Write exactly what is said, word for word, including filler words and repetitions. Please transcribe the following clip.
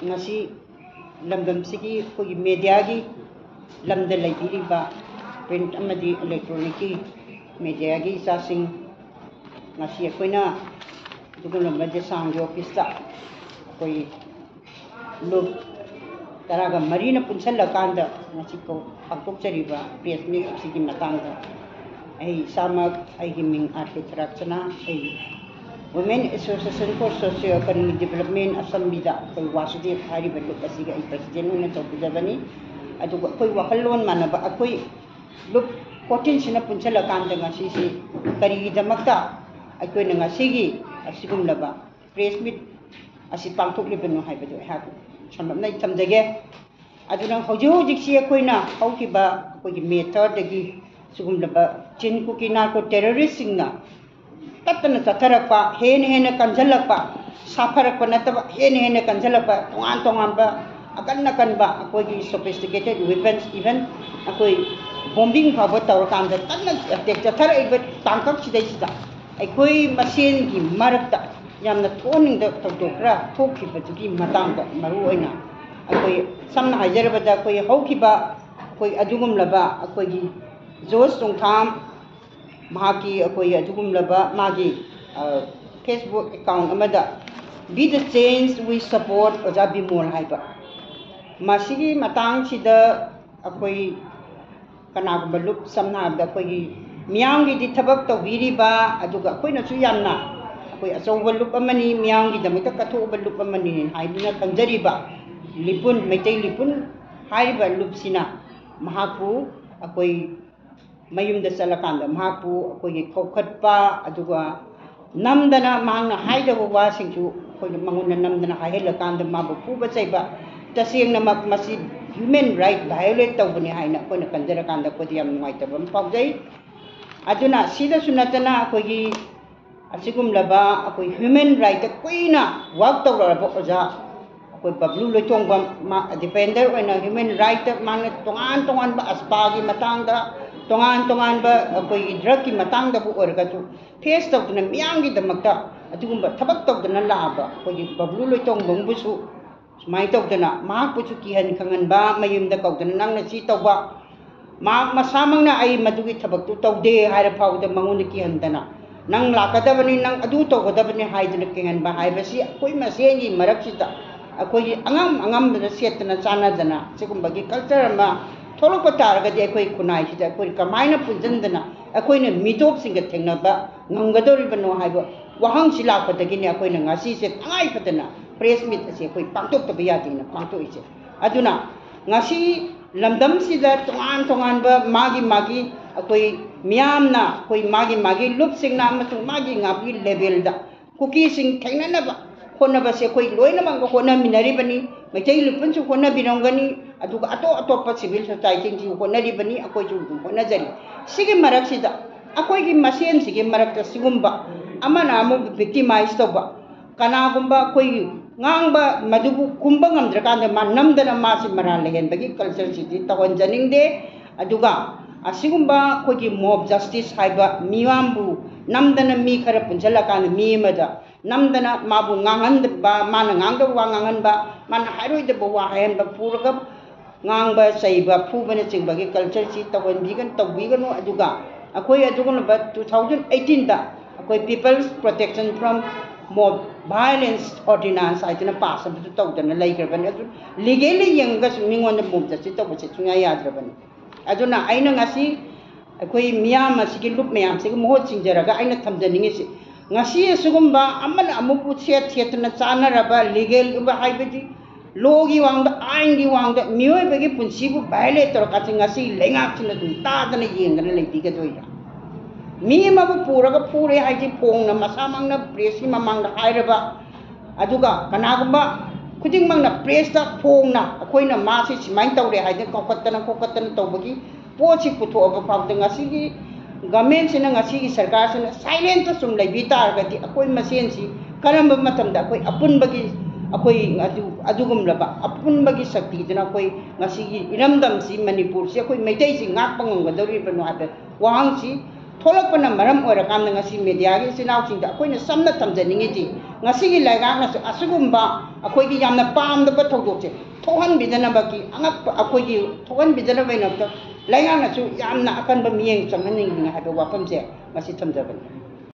ꯉꯁꯤ ꯂꯝꯗꯝꯁꯤꯒꯤ ꯑꯩꯈꯣꯏꯒꯤ ꯃꯦꯗꯤꯌꯥꯒꯤ ꯂꯝꯗ ꯂꯩꯕꯤꯔꯤꯕ ꯄ꯭ꯔꯤꯟꯠ ꯑꯃꯗꯤ ꯏꯂꯦꯛꯇ꯭ꯔꯣꯅꯤꯛꯀꯤ ꯃꯦꯗꯤꯌꯥꯒꯤ ꯏꯆꯥꯁꯤꯡ, ꯉꯁꯤ ꯑꯩꯈꯣꯏꯅ ꯑꯗꯨꯒꯨꯝꯂꯕ ꯗꯦꯁꯥꯝꯒꯤ ꯑꯣꯐꯤꯁꯇ ꯑꯩꯈꯣꯏ ꯂꯨꯞ ꯇꯔꯥꯒ ꯃꯔꯤꯅ ꯄꯨꯟꯁꯤꯜꯂꯀꯥꯟꯗ ꯉꯁꯤ ꯀꯧ-, ꯄꯥꯡꯊꯣꯛꯆꯔꯤꯕ ꯄ꯭ꯔꯦꯁ ꯃꯤꯠ ꯑꯁꯤꯒꯤ ꯃꯇꯥꯡꯗ ꯑꯩ ꯏꯁꯥꯃꯛ, ꯑꯩꯒꯤ ꯃꯤꯡ ꯑꯥꯔ ꯀꯦ ꯊꯔꯥꯛꯆꯅ, ꯑꯩ Women Association for Socio Economic Development ꯑꯁꯝꯕꯤꯗ ꯑꯩꯈꯣꯏ ꯋꯥꯁꯨꯗꯦꯕ ꯍꯥꯏꯔꯤꯕ ꯂꯨꯞ ꯑꯁꯤꯒꯤ ꯑꯩ ꯄ꯭ꯔꯁꯤꯗꯦꯟ ꯑꯣꯏꯅ ꯇꯧꯖꯕꯅꯤ꯫ ꯑꯗꯨꯒ ꯑꯩꯈꯣꯏ ꯋꯥꯈꯜꯂꯣꯟ ꯃꯥꯟꯅꯕ, ꯑꯩꯈꯣꯏ ꯂꯨꯞ ꯐꯣꯔꯇꯤꯟꯁꯤꯅ ꯄꯨꯟꯁꯤꯜꯂꯀꯥꯟꯗ ꯉꯁꯤꯁꯤ ꯀꯔꯤꯒꯤꯗꯃꯛꯇ ꯑꯩꯈꯣꯏꯅ ꯉꯁꯤꯒꯤ ꯑꯁꯤꯒꯨꯝꯂꯕ ꯄ꯭ꯔꯦꯁ ꯃꯤꯠ ꯑꯁꯤ ꯄꯥꯡꯊꯣꯛꯂꯤꯕꯅꯣ ꯍꯥꯏꯕꯗꯨ ꯑꯩꯍꯥꯛ ꯁꯝꯂꯞꯅ ꯑꯩ ꯊꯝꯖꯒꯦ꯫ ꯑꯗꯨꯅ ꯍꯧꯖꯤꯛ ꯍꯧꯖꯤꯛꯁꯤ ꯑꯩꯈꯣꯏꯅ ꯍꯧꯈꯤꯕ ꯑꯩꯈꯣꯏꯒꯤ ꯃꯦ ꯊꯥꯔꯗꯒꯤ ꯁꯤꯒꯨꯝꯂꯕ ꯆꯤꯟ ꯀꯨꯀꯤ ꯅꯥꯔꯀꯣ ꯇꯦꯔꯣꯔꯤꯁꯁꯤꯡꯅ ꯇꯠꯇꯅ ꯆꯠꯊꯔꯛꯄ, ꯍꯦꯟꯅ ꯍꯦꯟꯅ ꯀꯟꯁꯤꯜꯂꯛꯄ, ꯁꯥꯐꯔꯛꯄ ꯅꯠꯇꯕ ꯍꯦꯟꯅ ꯍꯦꯟꯅ ꯀꯟꯁꯤꯜꯂꯛꯄ, ꯇꯣꯉꯥꯟ ꯇꯣꯉꯥꯟꯕ ꯑꯀꯟ ꯑꯀꯟꯕ ꯑꯩꯈꯣꯏꯒꯤ sophisticated weapons, even ꯑꯩꯈꯣꯏ ꯕꯣꯝꯕꯤꯡ ꯐꯥꯎꯕ ꯇꯧꯔꯀꯥꯟꯗ ꯀꯟꯅ ꯑꯦꯇꯦꯛ ꯆꯠꯊꯔꯛꯏꯕ ꯇꯥꯡꯀꯛꯁꯤꯗꯩꯁꯤꯗ ꯑꯩꯈꯣꯏ ꯃꯁꯦꯟꯒꯤ ꯃꯔꯛꯇ ꯌꯥꯝꯅ ꯊꯣꯛꯍꯟꯅꯤꯡꯗꯕ ꯊꯧꯗꯣꯛ ꯈꯔ ꯊꯣꯛꯈꯤꯕꯗꯨꯒꯤ ꯃꯇꯥꯡꯗ ꯃꯔꯨ ꯑꯣꯏꯅ ꯑꯩꯈꯣꯏ ꯁꯝꯅ ꯍꯥꯏꯖꯔꯕꯗ ꯑꯩꯈꯣꯏ ꯍꯧꯈꯤꯕ ꯑꯩꯈꯣꯏ ꯑꯗꯨꯒꯨꯝꯂꯕ ꯑꯩꯈꯣꯏꯒꯤ ꯖꯣꯔꯖ ꯆꯣꯡꯊꯥꯝ ꯃꯍꯥꯛꯀꯤ ꯑꯩꯈꯣꯏ ꯑꯗꯨꯒꯨꯝꯂꯕ ꯃꯥꯒꯤ, ꯑ, Facebook account ꯑꯃꯗ "Be the change we support" ꯑꯣꯖꯥ ꯕꯤꯃꯣꯜ ꯍꯥꯏꯕ ꯃꯁꯤꯒꯤ ꯃꯇꯥꯡꯁꯤꯗ ꯑꯩꯈꯣꯏ ꯀꯅꯥꯒꯨꯝꯕ ꯂꯨꯞ, ꯁꯝꯅ ꯍꯥꯏꯔꯕꯗ ꯑꯩꯈꯣꯏꯒꯤ ꯃꯤꯌꯥꯝꯒꯤꯗꯤ ꯊꯕꯛ ꯇꯧꯕꯤꯔꯤꯕ, ꯑꯗꯨꯒ ꯑꯩꯈꯣꯏꯅꯁꯨ ꯌꯥꯝꯅ ꯑꯩꯈꯣꯏ ꯑꯆꯧꯕ ꯂꯨꯞ ꯑꯃꯅꯤ, ꯃꯤꯌꯥꯝꯒꯤꯗꯃꯛꯇ ꯀꯠꯊꯣꯛꯎꯕ ꯂꯨꯞ ꯑꯃꯅꯤ ꯍꯥꯏꯗꯨꯅ ꯈꯟꯖꯔꯤꯕ ꯂꯤꯄꯨꯟ, ꯃꯩꯇꯩ ꯂꯤꯄꯨꯟ ꯍꯥꯏꯔꯤꯕ ꯂꯨꯞꯁꯤꯅ ꯃꯍꯥꯛꯄꯨ ꯑꯩꯈꯣꯏ ꯃꯌꯨꯝꯗ ꯆꯠꯂꯀꯥꯟꯗ ꯃꯍꯥꯛꯄꯨ ꯑꯩꯈꯣꯏꯒꯤ ꯀꯧꯈꯠꯄ, ꯑꯗꯨꯒ ꯅꯝꯗꯅ ꯃꯍꯥꯛꯅ ꯍꯥꯏꯗꯕ ꯋꯥꯁꯤꯡꯁꯨ ꯑꯩꯈꯣꯏꯅ ꯃꯉꯣꯟꯗ ꯅꯝꯗꯅ ꯍꯥꯏꯍꯜꯂꯀꯥꯟꯗ ꯃꯥꯕꯨ ꯐꯨꯕ ꯆꯩꯕ, ꯇꯁꯦꯡꯅꯃꯛ ꯃꯁꯤ human right violate ꯇꯧꯕꯅꯤ ꯍꯥꯏꯅ ꯑꯩꯈꯣꯏꯅ ꯈꯟꯖꯔꯀꯥꯟꯗ ꯑꯩꯈꯣꯏꯗ ꯌꯥꯝ ꯅꯨꯡꯉꯥꯏꯇꯕ ꯑꯃ ꯐꯥꯎꯖꯩ꯫ ꯑꯗꯨꯅ ꯁꯤꯗꯁꯨ ꯅꯠꯇꯅ ꯑꯩꯈꯣꯏꯒꯤ ꯑꯁꯤꯒꯨꯝꯂꯕ ꯑꯩꯈꯣꯏ human rightꯇ ꯀꯨꯏꯅ work ꯇꯧꯔꯛꯂꯕ ꯑꯣꯖꯥ ꯑꯩꯈꯣꯏ ꯕꯕ꯭ꯂꯨ ꯂꯣꯏꯇꯣꯡꯕꯝ, ꯃꯥ defender ꯑꯣꯏꯅ human rightꯇ ꯃꯥꯅ ꯇꯣꯉꯥꯟ ꯇꯣꯉꯥꯟꯕ ꯑꯁꯄꯥꯒꯤ ꯃꯇꯥꯡꯗ, ꯇꯣꯉꯥꯟ ꯇꯣꯉꯥꯟꯕ ꯑꯩꯈꯣꯏꯒꯤ ꯗ꯭ꯔꯒꯀꯤ ꯃꯇꯥꯡꯗꯕꯨ ꯑꯣꯏꯔꯒꯁꯨ ꯐꯦꯁ ꯇꯧꯗꯅ ꯃꯤꯌꯥꯝꯒꯤꯗꯃꯛꯇ ꯑꯗꯨꯒꯨꯝꯕ ꯊꯕꯛ ꯇꯧꯗꯅ ꯂꯥꯛꯑꯕ ꯑꯩꯈꯣꯏꯒꯤ ꯕꯕ꯭ꯂꯨ ꯂꯣꯏꯇꯣꯡꯕꯝꯕꯨꯁꯨ ꯁꯨꯃꯥꯏꯅ ꯇꯧꯗꯅ ꯃꯍꯥꯛꯄꯨꯁꯨ ꯀꯤꯍꯟ ꯈꯪꯍꯟꯕ, ꯃꯌꯨꯝꯗ ꯀꯧꯗꯅ ꯅꯪꯅ ꯁꯤ ꯇꯧꯕ, ꯃꯍꯥꯛ ꯃꯁꯥꯃꯛꯅ ꯑꯩ ꯃꯗꯨꯒꯤ ꯊꯕꯛꯇꯨ ꯇꯧꯗꯦ ꯍꯥꯏꯔ ꯐꯥꯎꯕꯗ ꯃꯉꯣꯟꯗ ꯀꯤꯍꯟꯗꯅ ꯅꯪ ꯂꯥꯛꯀꯗꯕꯅꯤ, ꯅꯪ ꯑꯗꯨ ꯇꯧꯒꯗꯕꯅꯤ ꯍꯥꯏꯗꯨꯅ ꯀꯤꯍꯟꯕ ꯍꯥꯏꯕꯁꯤ ꯑꯩꯈꯣꯏ ꯃꯁꯦꯟꯒꯤ ꯃꯔꯛꯁꯤꯗ ꯑꯩꯈꯣꯏꯒꯤ ꯑꯉꯝ ꯑꯉꯝꯕꯗ ꯁꯦꯠꯇꯅ ꯆꯥꯟꯅꯗꯅ ꯁꯤꯒꯨꯝꯕꯒꯤ ꯀꯜꯆꯔ ꯑꯃ ꯊꯣꯛꯂꯛꯄ ꯇꯥꯔꯒꯗꯤ ꯑꯩꯈꯣꯏ ꯈꯨꯟꯅꯥꯏꯁꯤꯗ ꯑꯩꯈꯣꯏ ꯀꯃꯥꯏꯅ ꯄꯨꯟꯁꯤꯟꯗꯅ ꯑꯩꯈꯣꯏꯅ ꯃꯤꯇꯣꯞꯁꯤꯡꯒ ꯊꯦꯡꯅꯕ ꯉꯝꯒꯗꯧꯔꯤꯕꯅꯣ ꯍꯥꯏꯕ ꯋꯥꯍꯪꯁꯤ ꯂꯥꯛꯄꯗꯒꯤꯅꯤ ꯑꯩꯈꯣꯏꯅ ꯉꯁꯤꯁꯦ ꯇꯉꯥꯏ ꯐꯗꯅ ꯄ꯭ꯔꯦꯁ ꯃꯤꯠ ꯑꯁꯤ ꯑꯩꯈꯣꯏ ꯄꯥꯡꯊꯣꯛꯇꯕ ꯌꯥꯗꯦꯅ ꯄꯥꯡꯊꯣꯛꯏꯁꯦ꯫ ꯑꯗꯨꯅ ꯉꯁꯤ ꯂꯝꯗꯝꯁꯤꯗ ꯇꯣꯉꯥꯟ ꯇꯣꯉꯥꯟꯕ ꯃꯥꯒꯤ ꯃꯥꯒꯤ ꯑꯩꯈꯣꯏ ꯃꯤꯌꯥꯝꯅ ꯑꯩꯈꯣꯏ ꯃꯥꯒꯤ ꯃꯥꯒꯤ ꯂꯨꯞꯁꯤꯡꯅ ꯑꯃꯁꯨꯡ ꯃꯥꯒꯤ ꯃꯥꯒꯤ ꯂꯦꯕꯦꯜꯗ ꯀꯨꯀꯤꯁꯤꯡ ꯊꯦꯡꯅꯅꯕ ꯍꯣꯠꯅꯕꯁꯦ ꯑꯩꯈꯣꯏ ꯂꯣꯏꯅꯃꯛ ꯍꯣꯠꯅꯃꯤꯟꯅꯔꯤꯕꯅꯤ꯫ ꯃꯩꯇꯩ ꯂꯨꯞꯄꯟꯁꯨ ꯍꯣꯠꯅꯕꯤꯔꯝꯒꯅꯤ, ꯑꯗꯨꯒ ꯑꯇꯣꯞ ꯑꯇꯣꯞꯄ ꯁꯤꯚꯤꯜ ꯁꯣꯁꯥꯏꯇꯤꯁꯤꯡꯁꯨ ꯍꯣꯠꯅꯔꯤꯕꯅꯤ, ꯑꯩꯈꯣꯏꯁꯨ ꯑꯗꯨꯝ ꯍꯣꯠꯅꯖꯔꯤ꯫ ꯁꯤꯒꯤ ꯃꯔꯛꯁꯤꯗ ꯑꯩꯈꯣꯏꯒꯤ ꯃꯁꯦꯟꯁꯤꯒꯤ ꯃꯔꯛꯇ ꯁꯤꯒꯨꯝꯕ ꯑꯃꯅ ꯑꯃꯕꯨ ꯚꯤꯛꯇꯤꯃꯥꯏꯁ ꯇꯧꯕ, ꯀꯅꯥꯒꯨꯝꯕ ꯑꯩꯈꯣꯏꯒꯤ ꯉꯥꯡꯕ ꯃꯗꯨꯕꯨ ꯈꯨꯝꯕ ꯉꯝꯗ꯭ꯔꯀꯥꯟꯗ ꯃꯥ ꯅꯝꯗꯅ ꯃꯥꯁꯤ ꯃꯔꯥꯜ ꯂꯩꯍꯟꯕꯒꯤ ꯀꯜꯆꯔꯁꯤꯗꯤ ꯇꯧꯍꯟꯖꯅꯤꯡꯗꯦ꯫ ꯑꯗꯨꯒ ꯑꯁꯤꯒꯨꯝꯕ ꯑꯩꯈꯣꯏꯒꯤ ꯃꯣꯕ ꯖꯁꯇꯤꯁ ꯍꯥꯏꯕ ꯃꯤꯌꯥꯝꯕꯨ ꯅꯝꯗꯅ ꯃꯤ ꯈꯔ ꯄꯨꯟꯁꯤꯜꯂꯀꯥꯟꯗ ꯃꯤ ꯑꯃꯗ ꯅꯝꯗꯅ ꯃꯥꯕꯨ ꯉꯥꯡꯍꯟꯕ, ꯃꯥꯅ ꯉꯥꯡꯗꯕ ꯋꯥ ꯉꯥꯡꯍꯟꯕ, ꯃꯥꯅ ꯍꯥꯏꯔꯣꯏꯗꯕ ꯋꯥ ꯍꯥꯏꯍꯟꯕ, ꯄꯨꯔꯒ ꯉꯥꯡꯕ ꯆꯩꯕ ꯐꯨꯕꯅꯆꯤꯡꯕꯒꯤ ꯀꯜꯆꯔꯁꯤ ꯇꯧꯍꯟꯕꯤꯒꯅꯨ, ꯇꯧꯕꯤꯒꯅꯨ꯫ ꯑꯗꯨꯒ ꯑꯩꯈꯣꯏ ꯑꯗꯨꯒꯨꯝꯂꯕ two thousand eighteen ꯗ ꯑꯩꯈꯣꯏ People's Protection from Mob Violence Ordinance ꯍꯥꯏꯗꯅ ꯄꯥꯁ ꯑꯃꯁꯨ ꯇꯧꯗꯅ ꯂꯩꯈ꯭ꯔꯕꯅꯤ꯫ ꯑꯗꯨ ꯂꯤꯒꯦꯜꯂꯤ ꯌꯦꯡꯉꯒꯁꯨ ꯃꯤꯉꯣꯟꯗ ꯃꯣꯕ ꯖꯁꯇꯤꯁ ꯇꯧꯕꯁꯦ ꯁꯨꯡꯌꯥ ꯌꯥꯗ꯭ꯔꯕꯅꯤ꯫ ꯑꯗꯨꯅ ꯑꯩꯅ ꯉꯁꯤ ꯑꯩꯈꯣꯏ ꯃꯤꯌꯥꯝ ꯑꯁꯤꯒꯤ ꯂꯨꯞ ꯃꯌꯥꯝꯁꯤꯒꯤ ꯃꯍꯨꯠ ꯁꯤꯡꯖꯔꯒ ꯑꯩꯅ ꯊꯝꯖꯅꯤꯡꯉꯤꯁꯤ, ꯉꯁꯤ ꯑꯁꯤꯒꯨꯝꯕ ꯑꯃꯅ ꯑꯃꯕꯨ ꯁꯦꯠ ꯁꯦꯠꯇꯅ ꯆꯥꯅꯔꯕ ꯂꯤꯒꯦꯜꯒꯨꯝꯕ ꯍꯥꯏꯕꯗꯤ ꯂꯣꯒꯤ ꯋꯥꯡꯗ, ꯑꯥꯏꯟꯒꯤ ꯋꯥꯡꯗ ꯃꯤꯑꯣꯏꯕꯒꯤ ꯄꯨꯟꯁꯤꯕꯨ ꯚꯥꯏꯑꯣꯂꯦꯠ ꯇꯧꯔꯀꯥꯟꯁꯤ ꯉꯁꯤ ꯂꯩꯉꯥꯛꯁꯤꯅ ꯑꯗꯨꯝ ꯇꯥꯗꯅ ꯌꯦꯡꯗꯅ ꯂꯩꯕꯤꯒꯗꯣꯏꯔꯥ? ꯃꯤ ꯑꯃꯕꯨ ꯄꯨꯔꯒ ꯐꯨꯔꯦ ꯍꯥꯏꯁꯤ ꯐꯣꯡꯅ ꯃꯁꯥꯃꯛꯅ ꯄ꯭ꯔꯦꯁꯀꯤ ꯃꯃꯥꯡꯗ ꯍꯥꯏꯔꯕ, ꯑꯗꯨꯒ ꯀꯅꯥꯒꯨꯝꯕ ꯈꯨꯗꯤꯡꯃꯛꯅ ꯄ꯭ꯔꯦꯁꯇ ꯐꯣꯡꯅ ꯑꯩꯈꯣꯏꯅ ꯃꯥꯁꯤ ꯁꯨꯃꯥꯏꯅ ꯇꯧꯔꯦ ꯍꯥꯏꯗꯅ ꯀꯧꯈꯠꯇꯅ ꯈꯣꯠꯀꯠꯇꯅ ꯇꯧꯕꯒꯤ ꯄꯣꯠꯁꯤ ꯄꯨꯊꯣꯛꯑꯕ ꯐꯥꯎꯕꯗ ꯉꯁꯤꯒꯤ ꯒꯃꯦꯟꯁꯤꯅ, ꯉꯁꯤꯒꯤ ꯁꯔꯀꯥꯔꯁꯤꯅ ꯁꯥꯏꯂꯦꯟꯇ ꯁꯨꯝ ꯂꯩꯕꯤ ꯇꯥꯔꯒꯗꯤ ꯑꯩꯈꯣꯏ ꯃꯁꯦꯟꯁꯤ ꯀꯔꯝꯕ ꯃꯇꯝꯗ ꯑꯩꯈꯣꯏ ꯑꯄꯨꯟꯕꯒꯤ ꯑꯩꯈꯣꯏ ꯑꯗꯨ ꯑꯗꯨꯒꯨꯝꯂꯕ ꯑꯄꯨꯟꯕꯒꯤ ꯁꯛꯇꯤꯗꯨꯅ ꯑꯩꯈꯣꯏ ꯉꯁꯤꯒꯤ ꯏꯔꯝꯗꯝꯁꯤ, ꯃꯅꯤꯄꯨꯔꯁꯤ, ꯑꯩꯈꯣꯏ ꯃꯩꯇꯩꯁꯤ ꯉꯥꯛꯄ ꯉꯝꯒꯗꯧꯔꯤꯕꯅꯣ ꯍꯥꯏꯕ ꯋꯥꯍꯪꯁꯤ ꯊꯣꯛꯂꯛꯄꯅ ꯃꯔꯝ ꯑꯣꯏꯔꯀꯥꯟꯗ ꯉꯁꯤ ꯃꯦꯗꯤꯌꯥꯒꯤ ꯏꯆꯤꯜ ꯏꯅꯥꯎꯁꯤꯡꯗ ꯑꯩꯈꯣꯏꯅ ꯁꯝꯅ ꯊꯝꯖꯅꯤꯡꯉꯤꯗꯤ, ꯉꯁꯤꯒꯤ ꯂꯩꯉꯥꯛꯅꯁꯨ ꯑꯁꯤꯒꯨꯝꯕ ꯑꯩꯈꯣꯏꯒꯤ ꯌꯥꯝꯅ ꯄꯥꯝꯗꯕ ꯊꯧꯗꯣꯛꯁꯦ ꯊꯣꯛꯍꯟꯕꯤꯗꯅꯕꯒꯤ ꯑꯉꯛꯄ, ꯑꯩꯈꯣꯏꯒꯤ ꯊꯣꯛꯍꯟꯕꯤꯗꯅꯕꯒꯤꯗꯃꯛꯇ ꯂꯩꯉꯥꯛꯅꯁꯨ ꯌꯥꯝꯅ ꯑꯀꯟꯕ ꯃꯤꯠꯌꯦꯡ ꯆꯪꯍꯟꯅꯤꯡꯉꯤ ꯍꯥꯏꯕ ꯋꯥꯐꯝꯁꯦ ꯉꯁꯤ ꯊꯝꯖꯕꯅꯤ꯫